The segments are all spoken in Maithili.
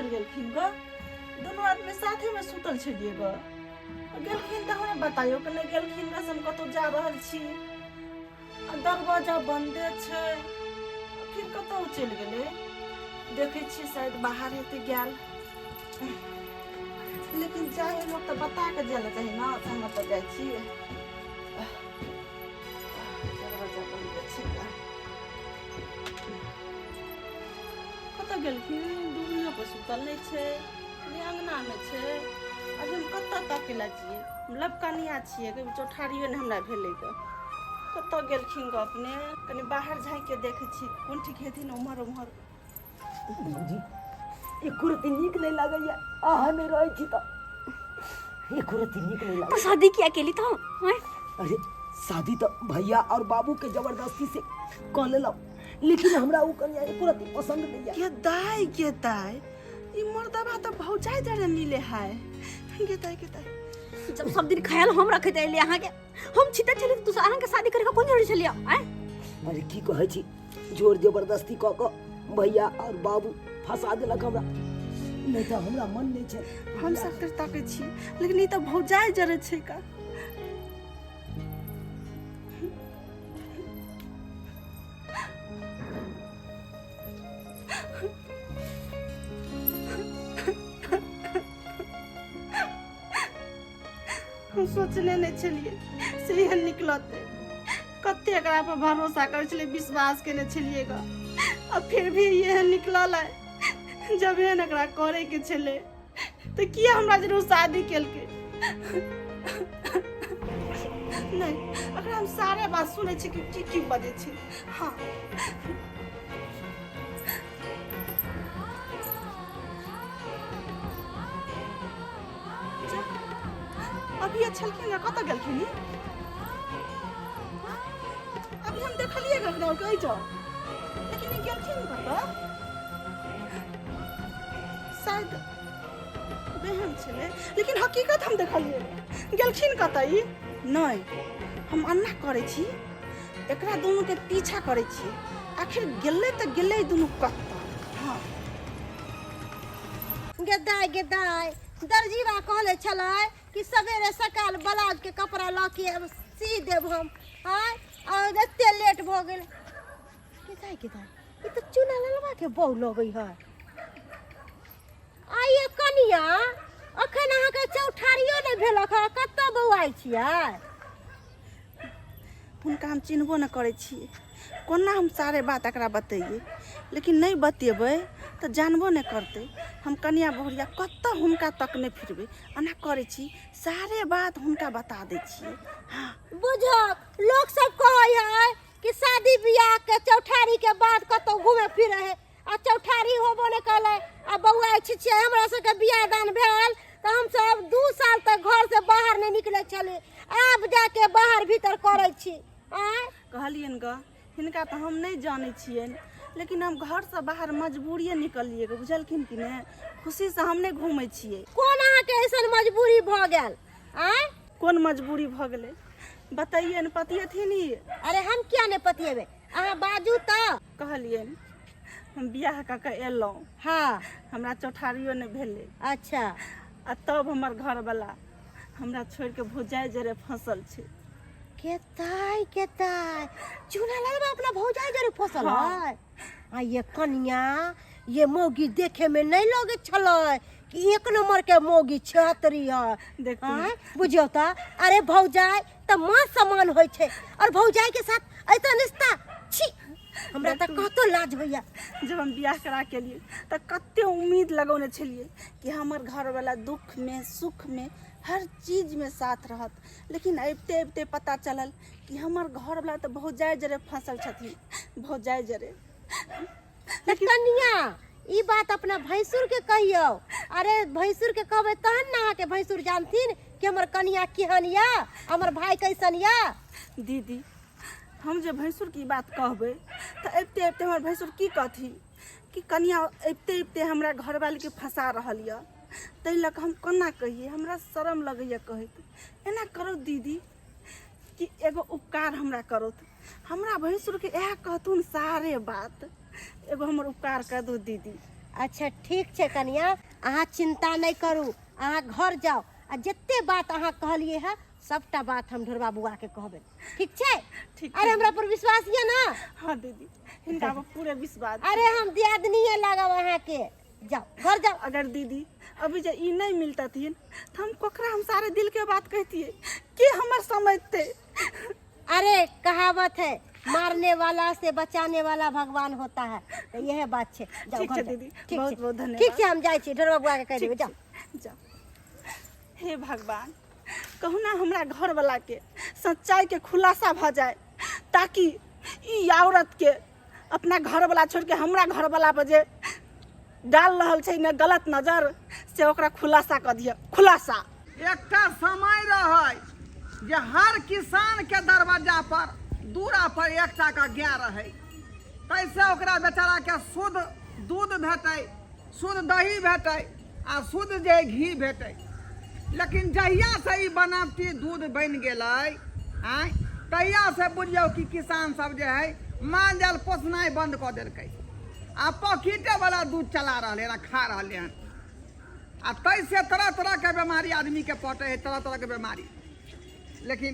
चलि गेलखिन ग दुनू आदमी साथेमे सुतल छलियै ग गेलखिन तऽ हमरा बताइयो के नहि गेलखिन ग से हम कतहु जा रहल छी आ दरवाजा बन्दे छै फिर कतहु चलि गेलै देखै छियै शायद बाहर हेतै गेल लेकिन जाइ लोक तऽ बता कऽ जाय लए चाही ने से हम ओतऽ जाइ छियै दरवाजा बन्दे छै ग। कतऽ गेलखिन दुनिया पर सुतल नहि छै नहि अङ्गनामे छै अभी हम कतऽ तकै लए छियै मतलब कनिया छियै कभी चौठारियो नहि हमरा भेलै गऽ कतऽ गेलखिन गऽ अपने कनि बाहर झाँकि के देखै छी कोन ठीक हेथिन उम्हर उम्हर भौजी एको रत्ती नीक नहि लागैया अहाँ नहि रहै छी तऽ एको रत्ती नीक नहि तो लागैया शादी किया केली तो हैं? अरे शादी तऽ भैया और बाबू के जबरदस्ती से कऽ लेलहुँ लेकिन हमरा ओ कनिया एको रत्ती पसंद नहीं है गे दाई गे दाई ई मर्दबा तऽ भौजाइ जरे मिले है गे दाई गे दाई जब सब दिन ख्याल हम रखैत एलियै अहाँके हम छिते छलियै तऽ दोसर अहाँके शादी करे के कोन जरूरी छलियै आँय अरे की कहै छी जोर जबरदस्ती कऽ कऽ भैया और बाबू फंसा देलक हमरा नहीं तऽ हमरा मन नहीं छै हम सब तर ताकै छी लेकिन ई तऽ भौजाइ जरे छै का हम सोचने नहि छलियै से एहन निकलतै कते एकरा पर भरोसा करै छलियै विश्वास केने छलियै ग आ फिर भी एहन निकलल है जब एहन एकरा करैके छलै तऽ किया हमरा जरूर शादी केलकै नहि एकरा हम सारे बात सुनै छी कि की की बजै छै हँ जा, अभी ये छलखिन हँ, कतऽ गेलखिन ई? अभी हम देखलियै कखनो कहै छौ लेकिन ई गेलखिन कतऽ शायद बेहन छलै लेकिन हकीकत हम देखलियै गेलखिन कतऽ ई नहि हम अन्ना करै छी एकरा दुनूके पीछा करै छी आखिर गेलै तऽ गेलै दुनू कतऽ हँ गेदाय गेदाय दर्जीवा कहले छलै कि सवेरे सकाल ब्लाउज के कपड़ा लऽ के सी देब हम आँय और एते लेट भऽ गेल गेदाय गेदाय ई तऽ चूना ललवा के बहू लगै है आइए कनिया अखन अहाँके चौठारियो नहि भेलक हँ कतऽ बौआइ छियै हुनका हम चिन्हबो नहि करै छियै कोना हम सारे बात एकरा बतैयै लेकिन नहि बतेबै तऽ जानबो नहि करतै हम कनिया बहुरिया कतऽ हुनका तक नहि फिरबै एना करै छी सारे बात हुनका बता दै छियै हँ बुझक लोक सब कहै है कि शादी बियाह के चौठारी के बाद कतौ घूमे फिरे है आ चौठारी होबो नहि कलै आ बौआ छिछियै हमरा सबके बियाह दान भेल तऽ हमसब 2 साल तक घर से बाहर नहि निकलै छली आब जाके बाहर भीतर करै छी आँय कहलियनि गऽ हिनका तऽ हम नहि जानै छियनि लेकिन हम घरसँ बाहर मजबूरिए निकललियै गऽ बुझलखिन कि नहि खुशीसँ हम नहि घूमै छियै कोन अहाँके ऐसन मजबूरी भऽ गेल आँय कोन मजबूरी भऽ गेलै बतैयै ने पतियथिन ई अरे हम किया नहि पतियेबै अहाँ बाजू तऽ कहलियनि हम बियाह कऽ के एलहुँ हमरा चौठारियो नहि भेलै आ तब हमर घरवला हमरा छोड़ि के भौजाइ जरे फंसल छै केताय केताय चूना लगबा अपना भौजाइ जरे फसल हाँ। है आ ये कनिया ये मौगी देखे में नहीं लगे छलै कि एक नंबर के मौगी छतरी है देखू आँय बुझियौ तऽ अरे भौजाइ तऽ माँ समान होइ छै और भौजाइ के साथ ऐसा रिश्ता छी हमरा तऽ कतो लाज होइया जब हम बियाह करा के लिए तऽ कते उम्मीद लगौने छलियै कि हमर घरवला दुख में सुख में हर चीज में साथ रहत लेकिन अबिते अबिते पता चलल कि हमर घरवला तऽ भौजाइ जरे फंसल छथिन भौजाइ जरे तऽ कनिया ई बात अपना भैंसुर के कहियौ अरे भैंसुर के कहबै तहन ने अहाँके भैंसुर जानथिन कि हमर कनिया केहन यऽ हमर भाय कैसन यऽ दीदी हम जे भैंसुरके ई बात कहबै तऽ अबिते अबिते हमर भैंसुर की कहथिन कि कनिया अबिते अबिते हमरा घरवालीके फंसा रहल यऽ ताहि लऽ कऽ हम कोना कहियै हमरा शरम लगैए कहैत एना करू दीदी कि एगो उपकार हमरा करौथ हमरा भैंसुरके इएह कहथुन सारे बात एगो हमर उपकार कर दू दीदी अच्छा ठीक छै कनिया, अहाँ चिंता नहीं करू, अहाँ घर जाओ आ जते बात अहाँ कहलिए है सबटा बात हम ढोरबा बुआ के कहबै, ठीक छै? ठीक। अरे हमरा पर विश्वास ये ना? हाँ दीदी, हिनका पर पूरे विश्वास। अरे हम दियादनीये लागब अहाँ के, जाओ घर जाओ। अगर दीदी अभी जे ई नहीं मिलतथिन तो हम ककरा हम सारे दिल के बात कहतिए, के हमर समझते? अरे कहावत है, मारने वाला से बचाने वाला भगवान होता है, तो यह बात छे। जाओ ठीक घर छै जाओ। दीदी, ठीक बहुत छै। बहुत धन्यवाद। ठीक छै, हम जाइ छी, ढोरबा बुआ के कहि देबै, जाओ जाओ। हे भगवान, कहुना हमरा घर वाला के सच्चाई के खुलासा भ जाए, ताकि ई औरत के अपना घर वाला छोड़ के हमरा घर वाला पर जे डाल रहल छै ने गलत नजर, से ओकरा खुलासा कऽ दिअ, खुलासा। एकटा समय रहै जे हर किसान के दरवाजा पर दूरा पर एकटा का गाय रहै, तैसे ओकरा बेचारा के शुद्ध दूध भेटै, शुद्ध दही भेटै आ शुद्ध जे घी भेटै। लेकिन जहिया से ई बनावटी दूध बनि गेलै आँय, तहिया से बुझियौ कि किसान सब जे है माल जाल पोसनाइ बंद कऽ देलकै आ पॉकेटे वाला दूध चला रहलै हन आ खा रहलै हन, आ ताहिसँ तरह तरहके बेमारी आदमीके पटै है, तरह तरहके बेमारी। लेकिन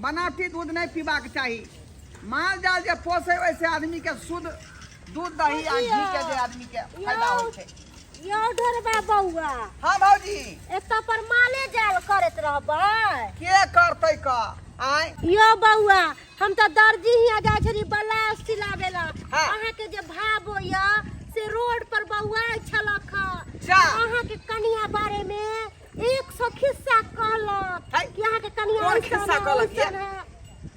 बनावटी दूध नहि पीबाक चाही। माल जाल जे पोसै ओहिसँ आदमीके शुद्ध दूध दही आ घी के जे आदमीके फायदा होइ छै। यौ ढोरबा बौआ। हाँ भौजी। एतऽ पर माले जाल करैत रहबै? के करतै क आँय? यौ बौआ, हम तऽ दर्जी हियाँ जाइ छली ब्लाउज सिलाबे ला। हाँ। अहाँ के जे भाव होइया से रोड पर बौआ छलक हँ। जा। अहाँ के कनिया बारे में 100 खिस्सा कहलक है। कि अहाँ के कनिया कोन ऐसन खिस्सा है, कहलक ओइसन ये? है।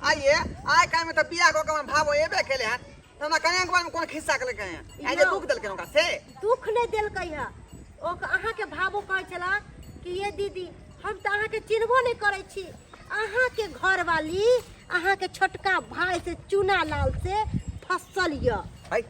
आइए आइ काल्हि में तऽ बियाह कऽ के हमर भावो एबे केले हन, तऽ हमरा कनिया के बारे में कोन खिस्सा कहलकै हन? आइ जे यौ। दुख देलकै हुनका से? दुख नहि देलकै हँ, ओ अहाँ के भावो कहै छला कि ये दीदी हम तऽ अहाँ के चिन्हबो नहि करै छी, अहाँ के घरवाली अहाँ के छोटका भाई से चूना लाल से फसल यऽ। है,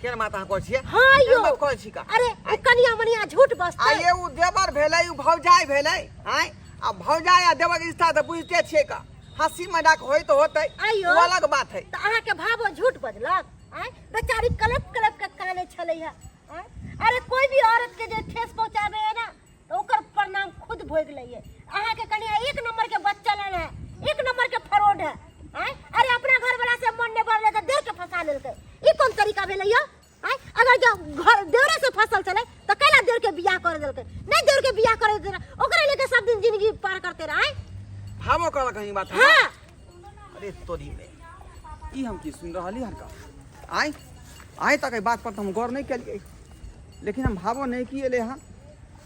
केहन बात अहाँ कहै छियै? हाँ केहन यौ। बात कहै छी का? अरे ओ कनिया मनिया झूठ बजतै? आइए ओ देवर भेलै, ओ भौजाई भेलै, आँय? आ भौजाई आ देवर के रिश्ता तऽ बुझिते छियै का, हंसी मजाक होइत होतै, आइयो। ओ अलग बात है। तऽ अहाँ के भावो झूठ बजलक? आँय, बेचारी कलप कलप के काने छलै हँ। आँय, अरे कोई भी औरत के जे ठेस पहुंचाबे है ना तो ओकर परिणाम खुद भोग लइए। अहाँ के कनिया एक नंबर के बच्चा लन है, एक नंबर के फरोड है। आँय, अरे अपना घर वाला से मन नहीं भरले तऽ देर के फंसा लेलकै, ई कोन तरीका भेलै यौ? आँय, अगर जब घर देवरे से फसल छलै तऽ कैला देवर के बियाह कर देलकै? नहीं देवर के बियाह करे देलकै, ओकरे लेके सब दिन जिंदगी पार करते रहे। आँय? भावो कहलक हन ई बात? हाँ। अरे तोरी में ई हम की सुन रहली हन का? आँय, आइ तक एहि बात पर तऽ हम गौर नहि केलियै, लेकिन हम भावो नहि किएले हन,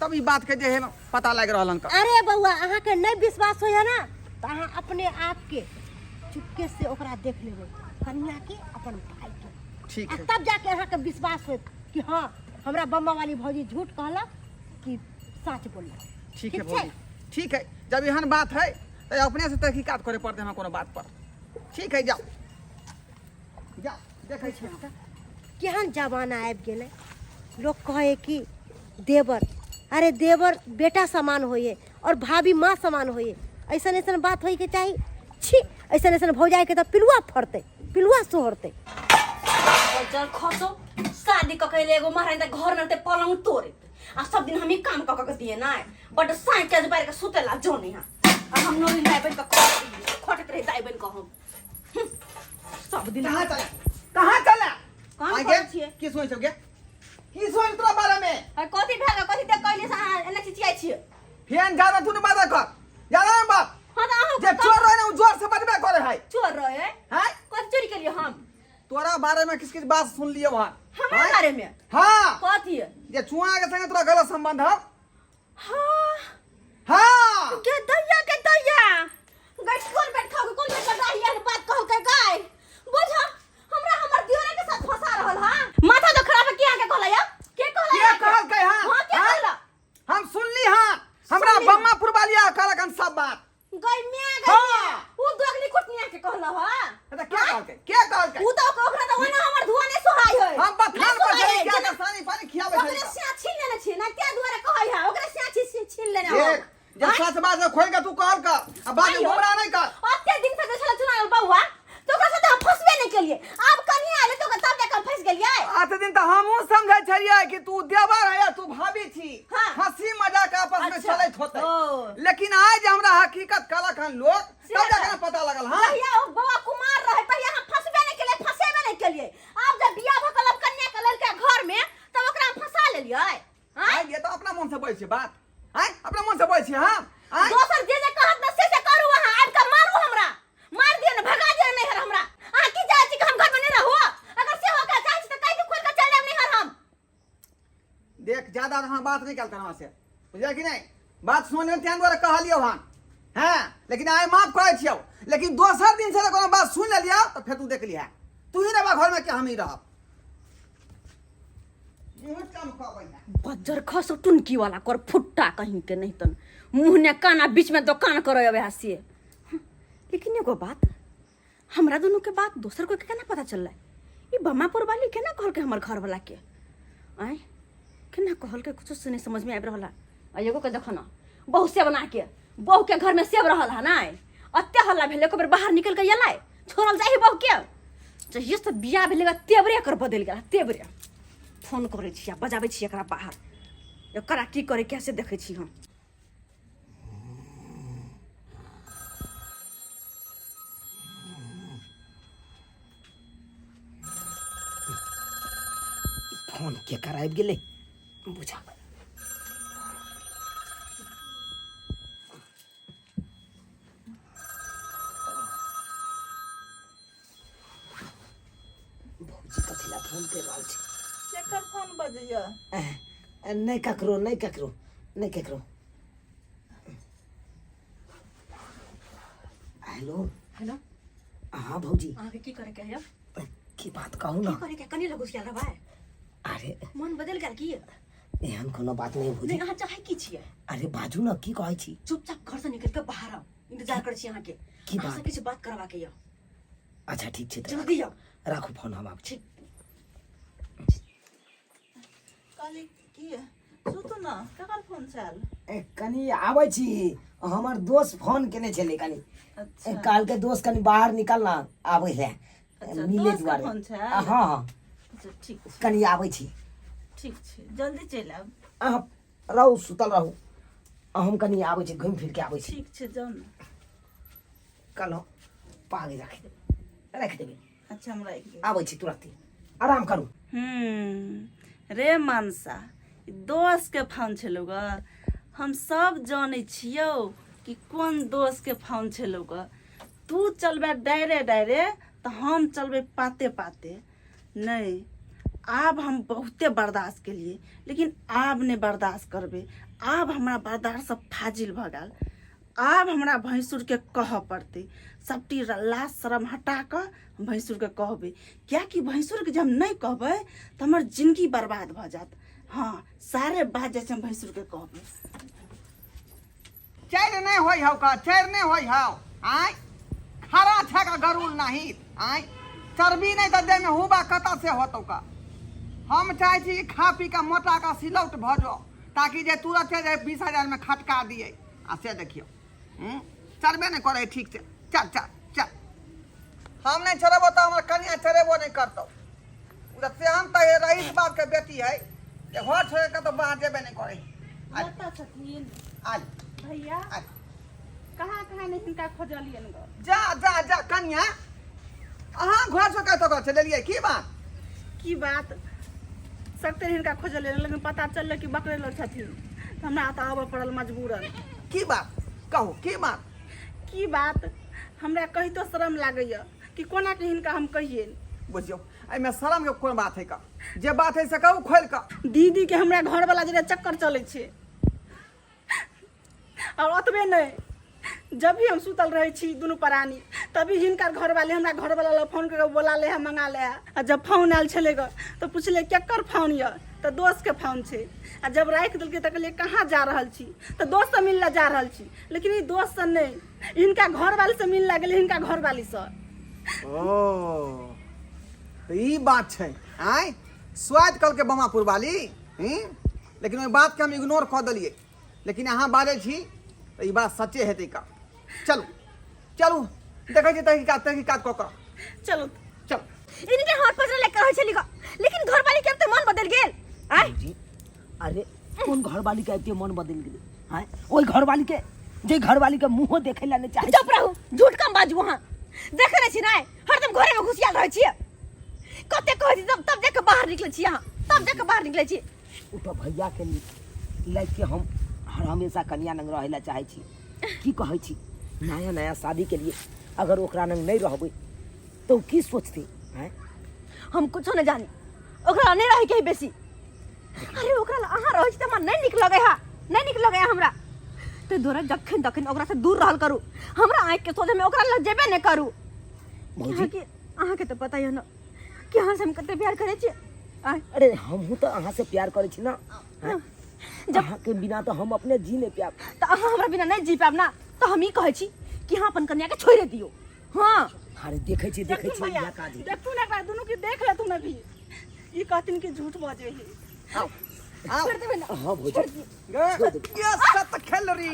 तब ई बात के जे है पता लागि रहल हन का। अरे बौआ, अहाँ के नहीं विश्वास होइए ना तऽ अहाँ अपने आप के चुपके से ओकरा देख लेबै, कनिया के अपन भाई के। ठीक आ है। तब जाके अहाँ के विश्वास होत कि हाँ हमरा बम्मा वाली भौजी झूठ कहलक कि सच बोललक। ठीक है ठीक छै? भौजी, ठीक है। जब एहन बात है तऽ अपने से तहकीकात करे पड़तै हमरा कोनो बात पर। ठीक है, जाओ जाओ, देखै छी हम। केहन जमाना आबि गेलै, लोग कहै कि देवर, अरे देवर बेटा समान होइए और भाभी माँ समान होइए, ऐसन ऐसन बात होइके चाही। छी, ऐसन ऐसन भौजाई के तऽ पिलुआ फड़तै, पिलुआ सोहरतै। चल खसो, शादी कऽ के एगो महारानी तऽ घर में पलंग तोड़त आ सब दिन हम ही काम कऽ के दिए ना, बड साँझ के बाहर के सुतेला जो नहीं हा, आ हम नोरी दाई बन के खटत रही दाई बन के हम। सब दिन। कहाँ चला, कहाँ चला? कहाँ आगे? करै छियै? की सोच गे, की सोच तोरा बारे में? अरे कथी भेल, कथी देख कहलियै से अहाँ एना चिचियाइ छियै? फेन ज्यादा तू नहीं बाजा कर, ज्यादा नहीं बात। हाँ तऽ अहाँ जे चोर रहे ना उ जोर से बजबे करे है। चोर रहे? हैं? कथी चोरी केलियै हम? तोरा बारे में किस किस बात सुन लियो वहाँ? हमरा हैं? बारे में? हाँ। कथी? जे चुआ के संगे तोरा गलत संबंध है। हाँ। हाँ। के दैया, के दैया गई, कोन बैठ खाओ, कोन बैठ रही है बात कहल के गाय बुझ, हमरा हमर दियोरे के साथ फंसा रहल हा, माथा तो खराब है। के आके कहला या के कहला? के कहल के? हां। हां, के हैं? कहला? हम सुनली हां, हमरा सुनली। बम्मापुर वालिया कहलक हन सब बात। गई म्या, गई हाँ। म्या, उ दोगली कुटनिया के कहला हा? त के कहल के, के कहल के? उ तो ओकरा त ओना हमर धुआ नहीं सोहाय है। हम बथान नहीं पर सोहाय चली है, क्या जेना के सानी पानी खियाबे ओकरे छली। सिया छीन लेने छी ना, ते दुआरे कहै है ओकरे सिया छीन छीन लेने हम। देख, जे आँय? सच बात से खोल के तू कहल कर आ बाद में आइयो। गुमराह नहीं कर। ओते दिन से जे छलै चुनाव बौआ, तो ओकरा साथे हम फंसबे नहीं केलिए। आब कनिया आले तो तब जाके हम फंस गेलिए। आते दिन तऽ हमहूँ समझै छलियै कि तू देवर है या तू भाभी छी। हाँ। हंसी मजाक आपस में अच्छा। चलैत होतै। ओ। लेकिन आइ जे हमरा हकीकत कहलक हन लोक, से तब जाके तऽ। ने पता लगल। हाँ, जहिया ओ बौआ कुमार रहे तहिया हम फंसबे नहीं केलिए, फंसेबे नहीं केलिए। आब जब बियाह भऽ गेल, अब कन्या के लेलकै घर में, तब ओकरा हम फंसा लेलिए। आँय? आइ ये तऽ अपना मन से बजै छै बात। आइ अपना मन से बजै छी हम? आइ दोसर जे जे कहत ना से से करू। अहाँ आबि कऽ मारू हमरा, मार दिअ ने, भगा दिअ नैहर हमरा। अहाँ की चाहै छी कि हम घर में नहीं रहू? अगर से हो के चाहै छी तऽ कहि के खोलि कऽ चलि जायब नैहर हम। देख, ज्यादा अहाँ बात नहीं करता हमरा से, बुझलियै कि नहीं? बात सुनने तें दुआरे कहलियौ हन। हाँ, लेकिन आइ माफ करै छियौ, लेकिन दोसर दिन से कोनो बात सुनि लेलियौ तऽ फेर तू देख लिहा, तू ही रहबा घर में कि हम ही रहब। मुँह चमकबै है। बज्जर खसो टुनकी वाला कर फुट्टा कहीं के नहीं तन मुँह ने काना बीच में दोकान करे अबे हसिए। लेकिन एगो बात, हमरा दुनू के बात दोसर कोई के केना पता चललै? ई बमापुर वाली केना कहलकै हमर घर वाला के? आँय, केना कहलकै? कुछो से नहीं समझ में आबि रहल है। आ एगो के देखो ना, बहु सेब बना के बहु के घर में सेब रहल है ना, अत्ते हल्ला भेलै, एको बेर बाहर निकल के एलै? छोड़ल जाही बहु के? जहिये से बियाह भेलै तेबरे एकर बदलि गेल तेबरे। फोन करै छी आ बजाबै छी एकरा बाहर, एकरा की करै कैसे देखै छी हम। फोन केकर आबि गेलै बुझा। भौजी कथी ला फोन कर रहल छै? केकर फोन बजैया? नहि ककरो, नहि ककरो, नहि ककरो। हेलो। हेलो। हाँ भौजी। अहाँके की करे के है? की बात कहू ना। की करे के? कनी लगू छियै रहबै। अरे, मन बदल गेल की? एहन कोनो बात नहीं भौजी। नहीं, अहाँ चाहे की छियै? अरे बाजू ना, की कहै छी? चुपचाप घर से निकल के बाहर आउ, इंतजार करै छी अहाँके। की अहाँ से बात? किछु बात करबाके यऽ। अच्छा ठीक छै तऽ। जल्दी आउ। राखू फोन, हम आबै छी। ठीक। कहली की, सुतू न, ककर फोन छल? ए, कनी आबै छी, हमर दोस्त फोन केने छलै कनी। अच्छा। कहलकै दोस्त कनी बाहर निकल ना, आबै है। अच्छा, मिले दोस्तके दुआरे। फोन छै? हँ हँ। अच्छा ठीक छै। कनी आबै छी। ठीक छै, जल्दी चलि आब। अहाँ रहू, सुतल रहू, हम कनी आबै छी, घुमि फिर के आबै छी। ठीक छै, जाउ ने। कहलहुँ पाग राखि देबै, राखि देबै। अच्छा, हम राखि देबै। आबै छी तुरन्ते, आराम करू। रे मनसा, ई दोस्तके फोन छलौ ग। हम सब जानै छियौ कि कोन दोस्तके फोन छलौ ग। तू चलबे डायरे डायरे तऽ हम चलबै पाते पाते। नहि, आब हम बहुते बर्दाश्त केलिए, लेकिन आब नहि बर्दाश्त करबै। आब हमरा बर्दाश्त सब फाजिल भऽ गेल। आब हमरा भैंसुरके कहऽ पड़तै। सबटी लाज शरम हटा कऽ हम भैंसुरके कहबै, किएकि भैंसुरके जे हम नहि कहबै तऽ हमर जिनगी बर्बाद भऽ जायत। हँ, सारे बात जाइ छै हम भैंसुरके कहबै। चैर नहि होइ हौ का, चैर नहि होइ हौ। आँय, खड़ा छै का गरुल नहीं? आँय, चर्बी नहि तऽ देहमे हुबा कतऽ से होतौ का? हम चाहै छी कि खा पी कऽ मोटा कऽ सिलौट भऽ जाओ, ताकि जे तुरते जे 20,000 मे खटका दियै। आ से देखियौ, चढ़बे नहि करै ठीक से। चल चल चल, हम नहि चढ़ेबो तऽ हमर कनिया चढ़ेबो नहि करतौ। ओ तऽ तेहन तऽ रईस बापके बेटी है जे घर छोड़ि कऽ कतहु बाहर जेबे नहि करै। कतऽ छथिन? आइ। भैया। आइ। कहाँ कहाँ नहि हिनका खोजलियनि ग। जा जा जा। कनिया, अहाँ घर से कतऽ कऽ चलेलियै? की बात? की बात, सकते हिनका खोजलियनि, लेकिन पता चललै कि बकरेलो छथिन, तऽ हमरा तऽ आबऽ पड़ल मजबूरन। की बात कहू, की बात? की बात, हमरा कहितो शरम लागैया कि कोना के हिनका हम कहियनि। बुझियौ, एहिमे शरम के कोन बात है का? जे बात है से कहू खोलि कऽ। दीदी के हमरा घरवाला जेना चक्कर चलै छै। और ओतबे नहि, जब भी हम सुतल रहै छी दुनू प्राणी, तभी हिनकर घरवाली हमरा घरवाला लग फोन कऽ बोला ले है, मंगा ले है। आ जब फोन आयल छलै ग तऽ पुछलै केकर फोन यऽ, तऽ दोस्तके फोन छै। आ जब राखि देलकै तऽ कहलियै कहाँ जा रहल छी, तऽ दोस्तसँ मिल लए जा रहल छी। लेकिन ई दोस्तसँ नहि, हिनका घरवालीसँ मिल लए गेलै, हिनका घरवालीसँ। ओ तऽ ई बात छै। आँय, स्वाद कहलकै बमापुर वाली हूँ, लेकिन ओहि बातके हम इग्नोर कऽ देलियै, लेकिन अहाँ बाजै छी तऽ ई बात सच्चे हेतै का? चलू चलू, देखै छी तहकीकात, तहकीकात कऽ कऽ। चलू। चल। इनके हाथ पजरे लेके रहै छली ग, लेकिन घरवाली के तऽ मन बदल गेल आय। जी अरे कोन घरवाली के एते मन बदल गेलै? आँय, ओहि घरवाली के जे घरवाली के मुँहो देखै लए नहि चाहै। चुप रहू, झूठ कम बाजू। अहाँ देखे नहि छी ने, हरदम घरे में घुसियाल रहै छियै। कते कहै छी तब तब जाके बाहर निकलै छी अहाँ, तब जाके बाहर निकलै छी। ओ तऽ भैया के लाइक के हम हर हमेशा कनिया नंग रहै लए चाहै छी। की कहै छी, नया नया शादी के लिए अगर ओकरा नंग नहि रहबै तऽ ओ की सोचतै? आँय, हम कुछो नहि जानी, ओकरा नहि रहै के है बेसी। अरे ओकरा लग अहाँ रहै छी तऽ हमरा नहि नीक लगै है, नहि नीक लगै है हमरा। ताहि दुआरे जखन तखन ओकरा से दूर रहल करू, हमरा आँखि के सोझे में ओकरा लग जेबे नहि करू। भौजी, अहाँके अहाँके तऽ पता यऽ ने कि अहाँ से हम कते प्यार करै छी। आँय, अरे हमहूँ तऽ अहाँ से प्यार करै छी ना। आँय, जब अहाँके बिना तऽ हम अपने जी नहि पायब। तऽ अहाँ हमरा बिना नहि जी पायब ना, तऽ हम ई कहै छी कि अहाँ अपन कन्या के छोड़ि दियौ। हाँ। अरे देखै छी, देखै देखू छी भैया, इएह काज हेतै। देखू ने एकरा दुनू के, देख लेथुन अभी। ई कहथिन कि झूठ बजै है। आओ आओ। छोड़ि देबै ना? हाँ भौजी, गे छोड़ देबै। ये सत खेलरी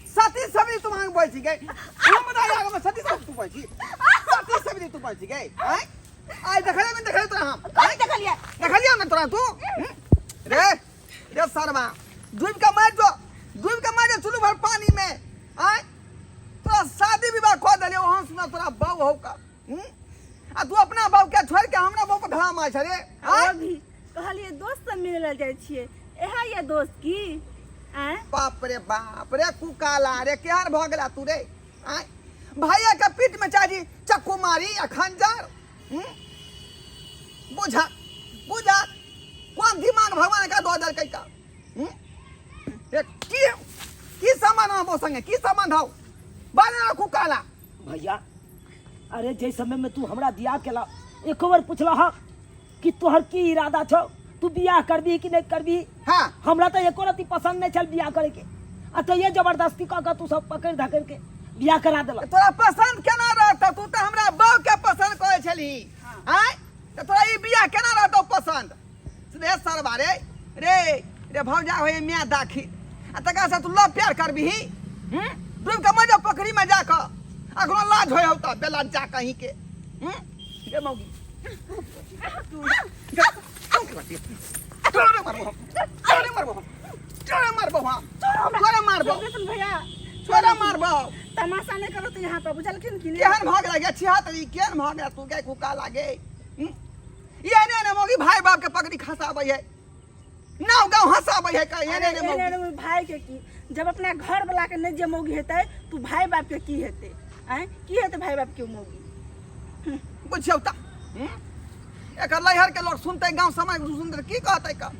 सती सबरी तू मांग बोल छी गे, हम बता आगे में सती सब तू बोल छी, सती सबरी तू बोल छी गे। आय आय देखले में देखले तोरा हम। कथी देखलियै? देखलियै ना तोरा तू? हम्म? रे रे सरवा, डूब के मार जो, डूब के मार जो चुलू भर पानी में। आय तोरा शादी विवाह कऽ देलियै, वहाँ सुना तोरा बहू हौ का? हम्म? आ तू अपना बाप के छोड़ के हमरा बाप पर धरा मार रे? आय अभी कहलियै दोस्त से मिले लए जाइ छियै, इएह ये दोस्त की? आँय, बाप रे बाप रे, कुकाला रे, केहन भऽ गेला तू रे? आय भैया के पीठ में चाही चक्कू मारी आ खंजर? हम्म? बुझा बुझा कोन दिमाग भगवान का दऽ देलकै का? हम्म? रे की की सामान हो संगे, की सामान हौ बाले ना कुकाला? भैया अरे जै समय में तू हमरा बियाह केला, एको बार पुछला हा कि तोहर की इरादा छौ, तू बियाह करबी कि नहीं करबी? हाँ। हमरा तो एको रत्ती पसंद नहीं छल बियाह करे के, आ तो ये जबरदस्ती कऽ के तू सब पकड़ धकड़ के बियाह करा देलक। तोरा पसंद केना रहतौ? तू तऽ हमरा बहू के पसंद करै छलही। आँय, तऽ तोरा ई बियाह केना रहतौ पसंद रे सरबा? रे रे रे भौजा होय माय दाखी, आ तकरा से तू लव प्यार करबिही? हम्म? डूब के मर जाओ पोखरी में जाकऽ, अखनो लाज होय हौ तऽ बेलज्जा कहीं के। हम्म? रे मौगी, तोरे मारबो हम, तोरे मारबो हम, तोरे मारबो हम, तोरे मारबो। देखन भैया, तोरे मारबो। तमाशा नहीं करो तो यहाँ पर, बुझलखिन कि नहीं? केहन भऽ गेला गे छिहत्तरी, केहन भऽ गेला तू गे कुका लागे? हम्म? एहने ने मौगी भाई बाप के पगड़ी खसाबै है, नाव गाँव हंसाबै है का एहने अरे ने मौगी? एहने ने भाई के की, जब अपना घर वाला के नहीं जे मौगी हेतै तू भाई बाप के की हेतै? आँय, की हेतै भाई बाप के मौगी? बुझियौ तऽ, हम्म? एकर लैहर के लोग सुनतै, गाँव समाज सुनतै की कहतै का?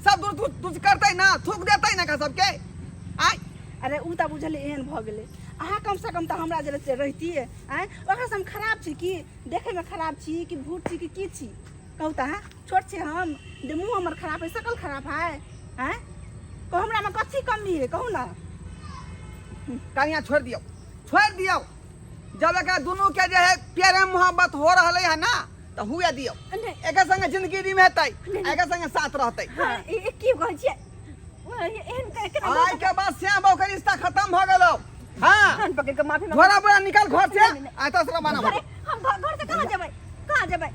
सब दूर दूर दूर करतै ना, थूक देतै ना का सबके? आँय। अरे उ तऽ बुझलियै एहन भऽ गेलै, अहाँ कमसँ कम तऽ हमरा जे रहितियै। आँय, ओकरासँ हम खराब छी की? देखैमे खराब छी कि भूत छी कि की छी? कहू तऽ अहाँ छोट छी हम जे मुँह हमर खराब है, शकल खराब है? आँय कहू, हमरामे कथी कमी है, कहू ना। कनिया छोड़ दियौ, छोड़ दियौ। जब एकरा दुनू के जे है प्यारे मोहब्बत हो रहलै है ना, तऽ हुए दियौ। नहि। एकर संगे जिंदगी निभेतै, एकर संगे साथ रहतै। हाँ, ई की कहै छियै? एहन केना? आइ के बाद श्याम बाबू के रिश्ता खत्म भऽ गेलौ। हाँ, कान पकड़ के माफी मांगू। झोरा बोरा निकाल घर से। नहीं, नहीं, नहीं। आइ तो सरा बना। अरे हम घर घर से कहाँ जेबै, कहाँ जेबै?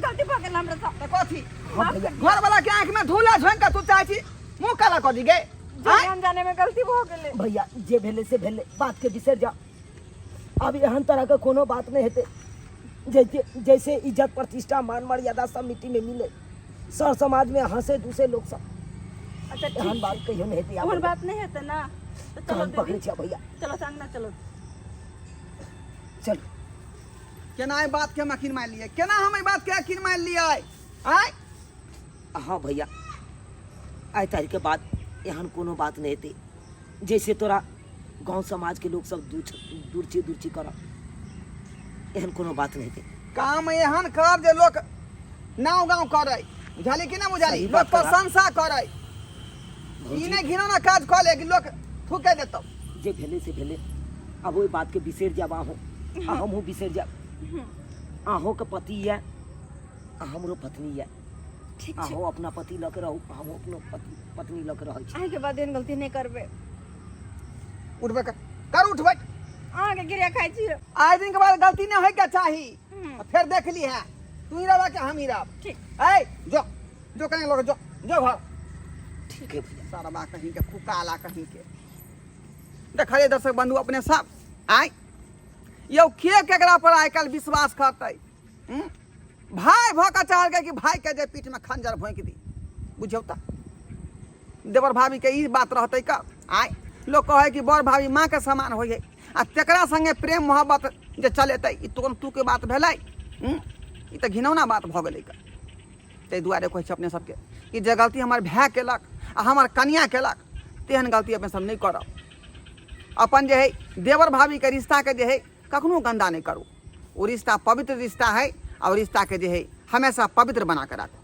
गलती भऽ गेल हमरा से। तऽ कथी? हाँ भैया। घर वाला के आंख में धूला झोंक के तू चाहै छी मुंह काला कऽ दी गे? जाने अनजाने में गलती भऽ गेलै। भैया, जे भेलै से भेलै, बात के बिसरि जा। अब एहन तरह के कोनो बात नहीं हेतै। जैसे जैसे इज्जत प्रतिष्ठा मान मर्यादा सब मिट्टी में मिले, सर समाज में हंसे दूसरे लोग सब। अच्छा ठीक एहन छै। बात कहियो नहीं हेतै। ओहन बात नहीं हेतै ना, तऽ चलो कान पकड़ै दीदी, छियै भैया। चलो तऽ अंगना चलो। चल। केना एहि बात के हम यकीन मानि लियै? केना हम एहि बात के यकीन मानि लियै? आँय। हाँ भैया, आइ तारीख के बाद एहन कोनो बात नहीं हेतै। जैसे तोरा गांव समाज के लोग सब दूरची दूरची कर, एहन कोनो बात नहीं हेतै। काम एहन कर जे लोक नाव गाँव करै, बुझाली कि ना बुझाली? सही लोक बात करा। प्रशंसा करै। ई भौजी, नहि घिनौना काज कऽ ले कि लोक थूके देतौ। जे भेलै से भेलै, अब ओहि बात के बिसरि जायब अहूँ आ हमहूँ बिसरि जायब। अहूँ के पति यऽ आ हमरो पत्नी यऽ। ठीक छै। अहूँ अपना पति लऽ के रहू, हमहूँ अपनो पति पत्नी लऽ के रहै छी। अहाँके बाद एहन गलती नहि करबै। उठबे कर, कर उठबै। अहाँके गिरे खाइ छी। आइ दिन के बाद गलती नहि होइके चाही। आ फेर देख ली है, तू ही रहबा के हम ही रहब। ठीक। ऐ जो जो कहीं लोग जो जो घर। ठीक है भैया। सरबा कहीं के, कुकाला कहीं के। देखलिए दर्शक बंधु अपने सब, आय यौ के केकरा पर आइ काल्हि विश्वास करतै? भाय भऽ कऽ चाहलकै कि भाय के जे पीठ में खंजर भोंकि दी। बुझियौ तऽ देवर भाभी के ई बात रहतै का? आय लोग कहै कि बड़ भाभी माँ के समान होइ है, आ तेकरा संगे प्रेम मोहब्बत जे चलेतै, ई तो तू के बात भेलै? ई तऽ घिनौना बात भऽ गेलै का। ताहि दुआरे कहै छी अपने सबके कि जे गलती हमर भाय केलक आ हमर कनिया केलक, तेहन गलती अपने सब नहि करब। अपन जे है देवर भाभीके रिश्ताके जे है कखनो गन्दा नहि करू। ओ रिश्ता पवित्र रिश्ता है, और रिश्ताके जे है हमेशा पवित्र बना के राखू।